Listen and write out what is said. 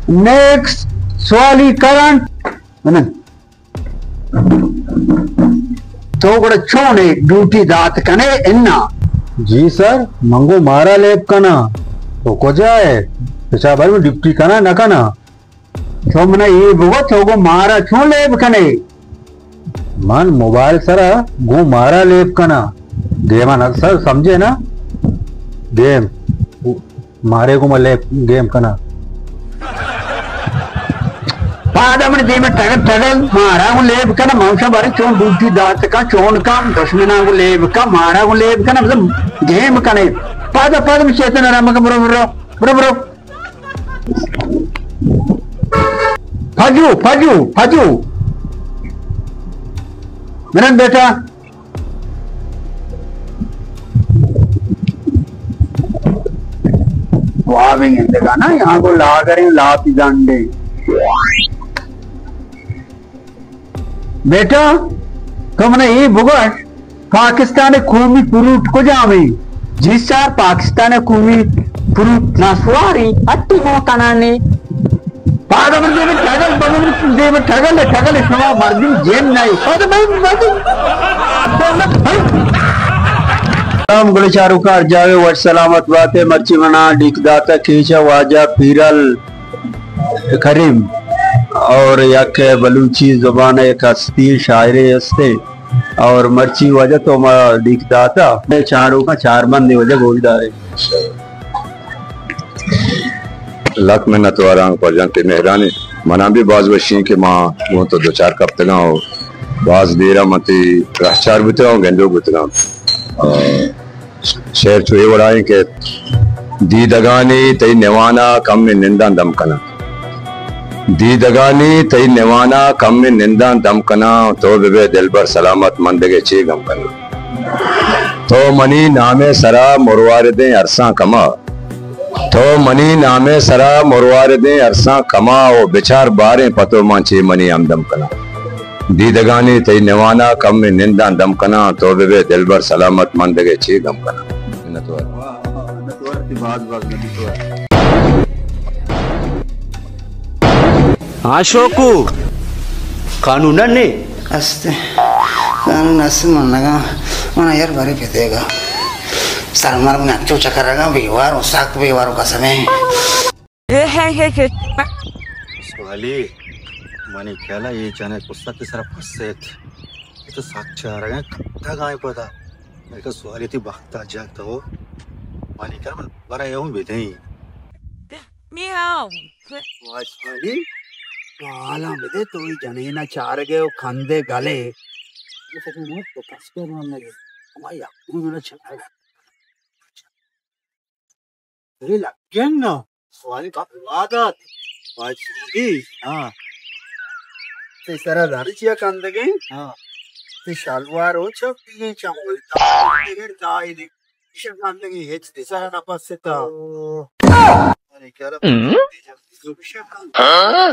نیکسٹ سوالی کرنٹ۔ تو گڑا چون اے، ڈیوٹی دات کنے انا؟ جی سر، من گوں مارا لیب کناں۔ تو کجا ئے؟ پچا بر من ڈیوٹی کناں نہ کناں؟ تو منا اے بگو، تو گوں مارا چون لیب کنے؟ من موبائل سرا گوں مارا لیب کناں۔ گیم ءَ نہ سر سمجھے نا؟ گیم۔ مارے گوں من لیب گیم کناں۔ پادا من دیم ٹگل ٹگل مارا گوں لیب کناں، من شا بارے چون ڈیوٹی دات کن، چون کن، دشمناں گوں لیب کن، مارا گوں لیب کن، مطلب گیم کنے۔ پادا پادا من شیطان آرام کن، برو برو، برو برو۔ پجو، پجو، پجو۔ منند بیٹا۔ وابیں گندگا نا، یہاں کو لاگریں لاپی زنڈے۔ بیٹا، تو منا اے بگوش، پاکستان ءِ قومی فروٹ کجام ایں؟ جی سر، پاکستان ءِ قومی فروٹ نسواری، اتی مو کنانی۔ پادا من دیم ٹگل، پادا من دیم ٹگل، ٹگل شما مردم جن نہیں۔ پادا من مردم۔ سلام گل چاروکار جاوے وش سلامت باتے۔ مرچی منا ڈیک داتا کیچا واجہ پیرل کریم اور یک بلوچی زبان ءِ یک ہستی شاعرے ہستے۔ اور مرچی واجہ تو ما ڈیک داتا، چاروکاں چار بندے واجہ گوش دارے۔ لک منت واراں پرجان تے مہرانی۔ منا بھی باز وشی کہ ما گوں تو دوچار کپتگاں و باز دیرا من تی رہچار بوتگاں و گندوک بوتگاں۔ آ، شعر چو اے وڑائیں کہ دیدگانی تئی نوانا کم ننداں دم کناں۔ دیدگانی تئی نوانا کم ننداں دم کناں، تو ببے دلبر سلامت من دگہ چے گم کناں۔ تو منی نامے سرا مرواردیں ارساں کما، تو منی نامے سرا مرواردیں ارساں کما و بچار باریں پتو من چے منی ہمدم کناں۔ دیدگانی تئی نوانا کم ننداں دم کناں، تو ببے دلبر سلامت من دگہ چے گم کناں۔ منتوار۔ منتوار تی باز باز منتوار۔ ہاں شوکو، قانون نے؟ است۔ قانون است من نگا۔ من یار بارے پتیگا۔ سر مار من اچو چکر رگا، بیوار و ساک بیوار و قسمیں۔ اے ہے، ہے، ہے۔ سوالی، منی خیالا اے جنک استاد سرا پسیت۔ تو سک چارگا کتا گائیں پدا۔ میں کہ سوالی تی بخت جاگ تو۔ منی خیال من برا یوں بدیں۔ میاؤ۔ واہ سوالی، تو حالا بدے تو اے جنینا چارگے و کندے گلے۔ تو کس پر من نگے۔ ہمائی اپنی چارگا۔ تئی لگن نا۔ سوالی باپ وادات۔ واجبی۔ ہاں۔ تئی سرا داری چیا کندگیں؟ ہاں۔ تئی شلوار و چپی گیں چموئی۔ تائی دیگر تائی دیگر۔ شر کندگیں ہچ تئی سرا نہ پستا۔ او۔ ارے کیا رب۔ ہاں؟